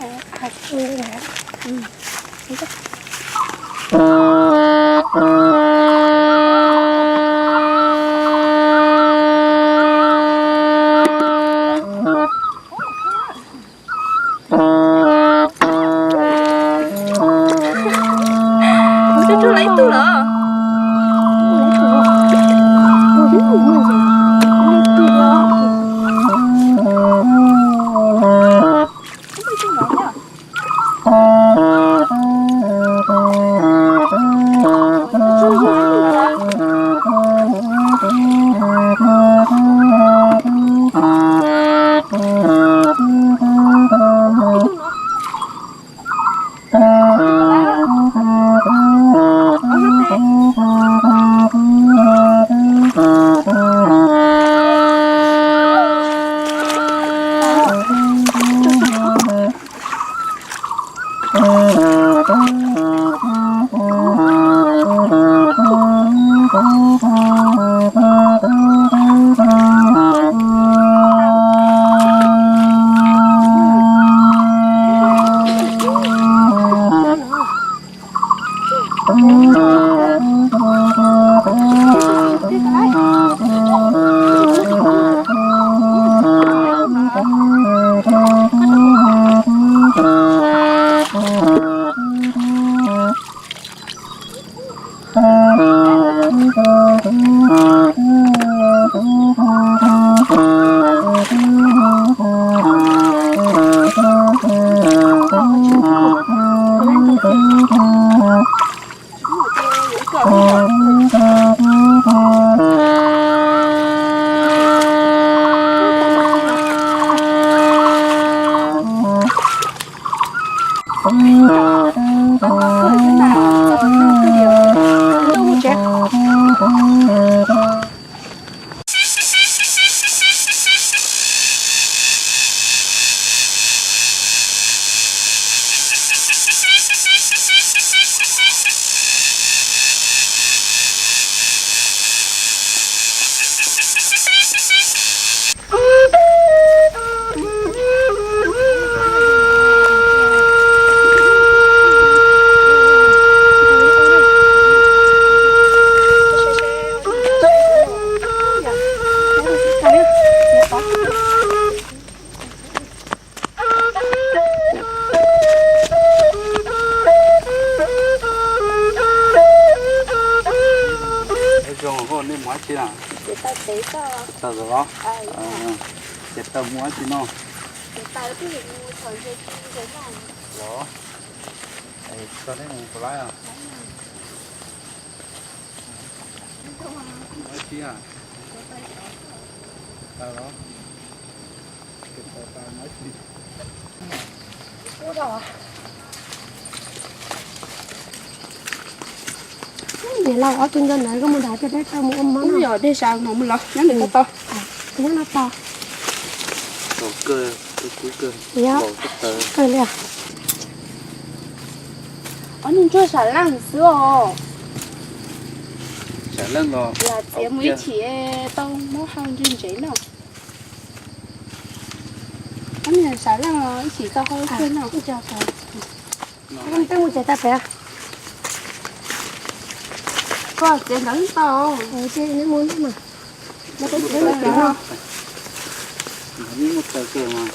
Tus twg lawv ib tug lawm? Zoo, nej mus dab tsi na? Txiav taws los? Txiav taws mus dab tsi no? Los, tso nej mus puas laib os? Mus dab tsi a? Taws los? Niam laus, ob tug ntawd koj mus nram tej dej tau mus ua mov no. Yog dej sab no mus los nyob ntawm ko tau. Nyob no tau. Yog, kawg li. Ob niag ntsuag sam leej xwb os. Yog txiav mus ib chim tau muab hau ntse ntsev no. Ob niag sam leej los ib chim tau hau kawg no. Tej mus tsev tau pem. Koj txiav ntawd tau. Ces neb mus neb mas. Neb mus taws kawg mas.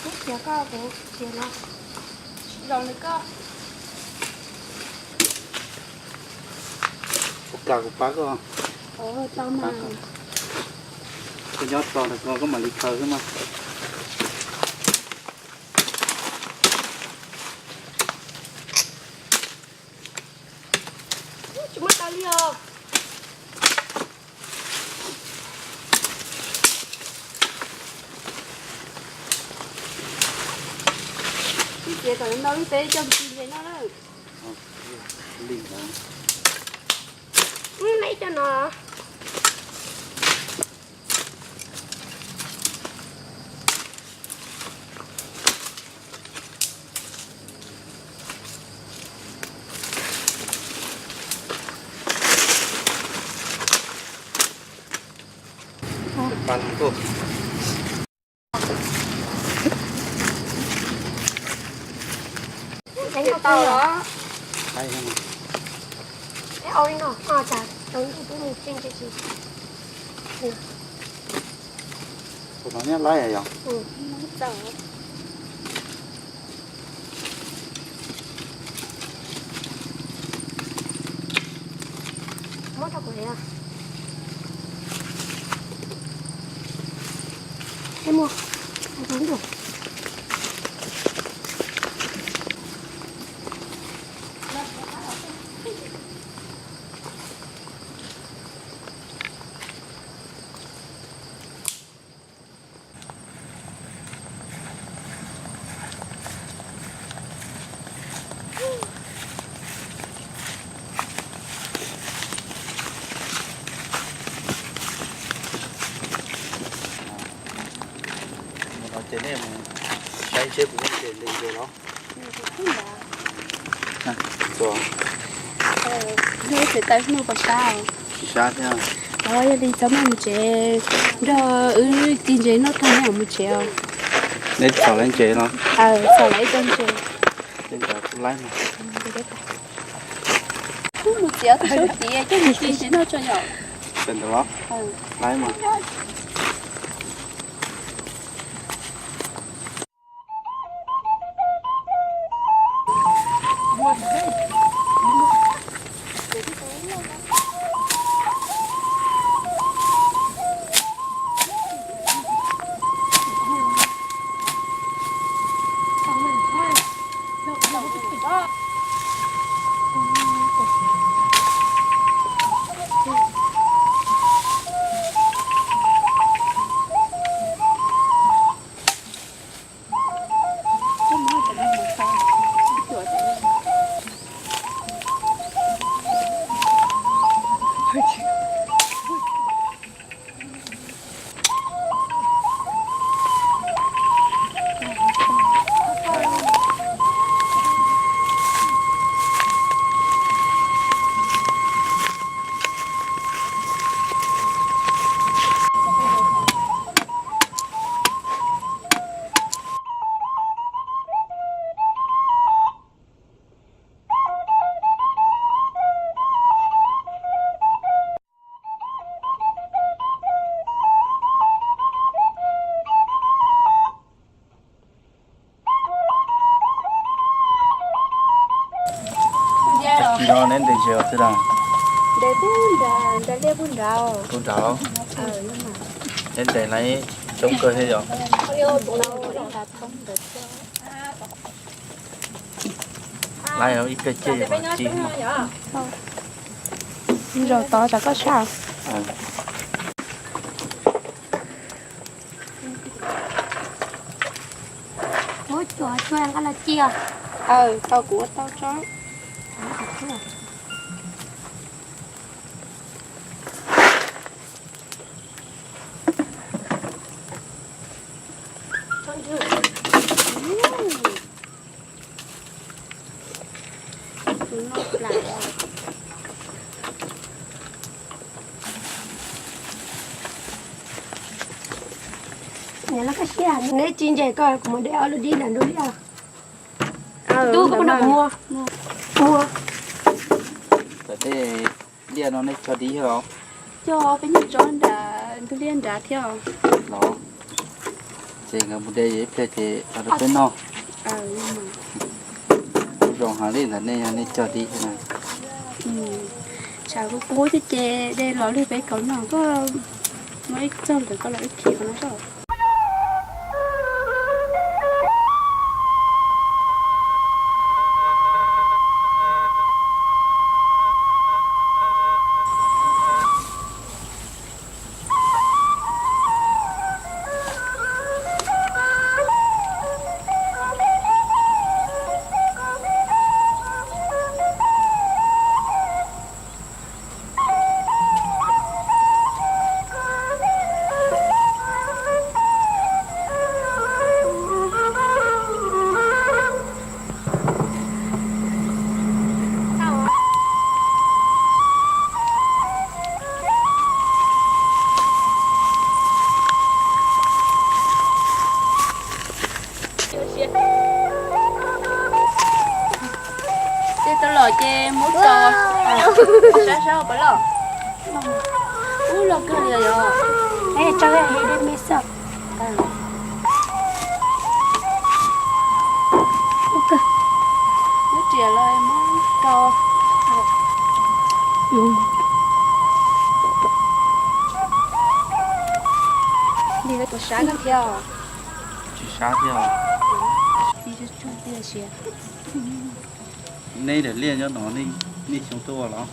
Kuv txiav koj, kuv txiav no. Zoo li koj. Kuv kawg kuv pab koj. Koj nyob tos ntawm ko koj mam li khaws xwb mas. Tsis muaj taws li os. Txiav kom ntau lub teb coj mus ci ntses noj lawm. Li ntawd. Ib cov no. Pas ntuj. Tau los. Tus no nyob laib yog. Mus no ces nej mus saib seb puas muaj ntses li ntses los. Tsis sab thiab. Yog li txhob maj mus tsev, nrog wb ci ntses noj tag neb mam mus tsev os. Neb txhom lawv ntses los? Txhom lawv ib co ntses. Mus txiav tau sab tid coj mus ci ntses noj tso yom. Laib mas. Neb ntes ntses os tij laug? Ntes pub nrad, ntes liaj pub nrad. Pub nrad. Neb ntes lawv coob kawg thiab yom. Lawv ib pliag ciaj yog ci. Zaum tod tsam koj sab. Muab cuam tshuaj nqa los cia. Aw, tau kuv ua tau tso. Neb ci ntses ko kuv mus de ob lub dib ntawm ntug liaj. Tub, koj pom no kuv muag. Muag. Tej liaj no nej cog dib thiab los? Cog peb nyob tso nram ntug liaj nrad thiab. Los, ces nkawd mus de ib pliag ces los rau peb noj. Kuv zoo heev li ntawd nej yog nej cog dib thiab na. Tsam kuv qub thiab ces de los lwg peb kaum no, koj muab ib txog ntawm koj los ib khi qhov no soj. Saib saib puas loj. Ub, loj kawg li yog. Es tso hev dej me xwb. Ub kawg. Lub riam los muab rau. Nws puas sab koj thiab os? Tsis sab thiab os. Neb daim liaj nyob no nej xyoo tuaj ua los?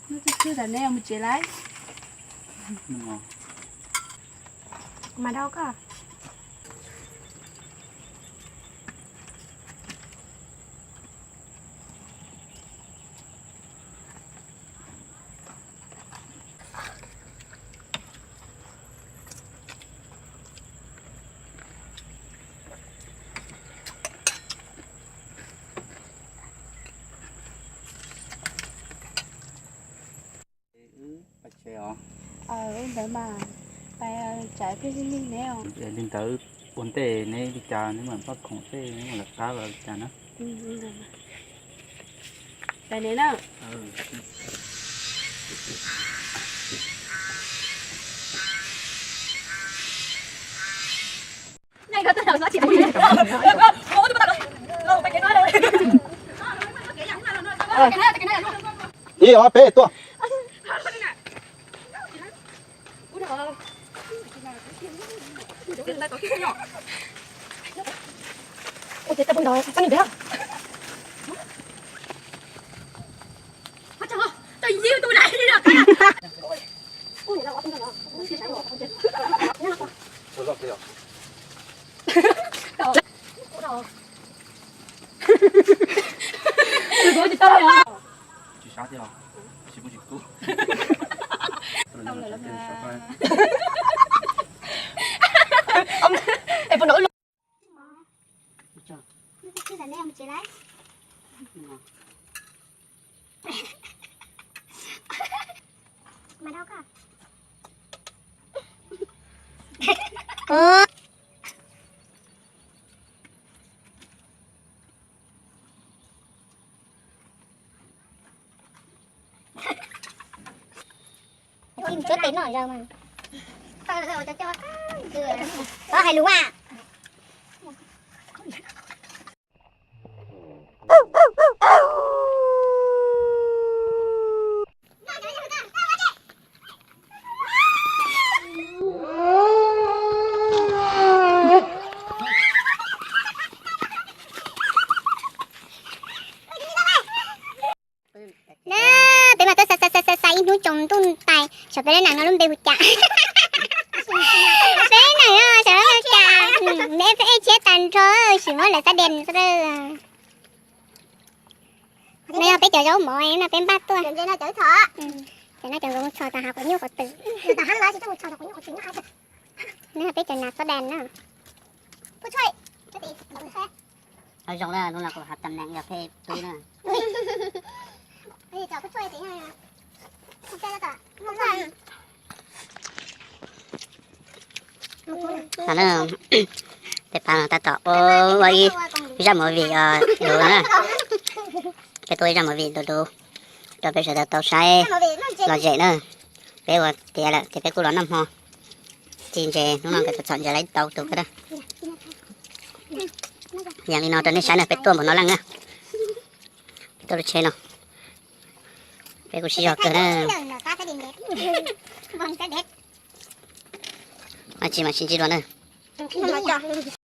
Mus tsev lawm. Mas dau koj. Wb pais tsev os. Ntawd mas pais tsam pheej lig lig ne. Li ntawd ua ntej neb li cas neb mam npaj khoom tej neb mam lawv qab los li cas na. Pais ne na. Ib ob peb tuaj. Tsis sab thiab os, tsis muaj tsis kub. Tsuab tes noj zaws mas. Hais lus a. Na, peb mas tuaj xa xa xa xa xa ib hnub tsaus ntuj ntais, xyov peb lub neej no lub npe hu cas. Peb lub neej no xyov lub npe hu cas, neb peb ej tshiab tag nrho, sim muab lawv xab dees xwb. No yog peb cov zaub mov no peb npaj tuaj. Cov no cov mus tshos tag hav quav nyuj quav twm. Neb peb cov nas xab dees na. Zoo na, hnub no kuv hav tam neem yog peb tub na. Peb pab no tab tom ua ib zaj movie luv no na. Peb ua ib zaj movie luv luv rau peb sawv daws tau saib lom zem na. Peb ua tiav lawm ces peb kuj los noj hmo. Txi ntses hnub no nkawd txom txom ntses lawv tau tus kawg na. Yees li no rau nej saib na, peb tuaj npaum no leej na. Peb tuaj lub tsheb no, peb kuj sib zog kawg na. Ua tsi mas sib ntsib dua na.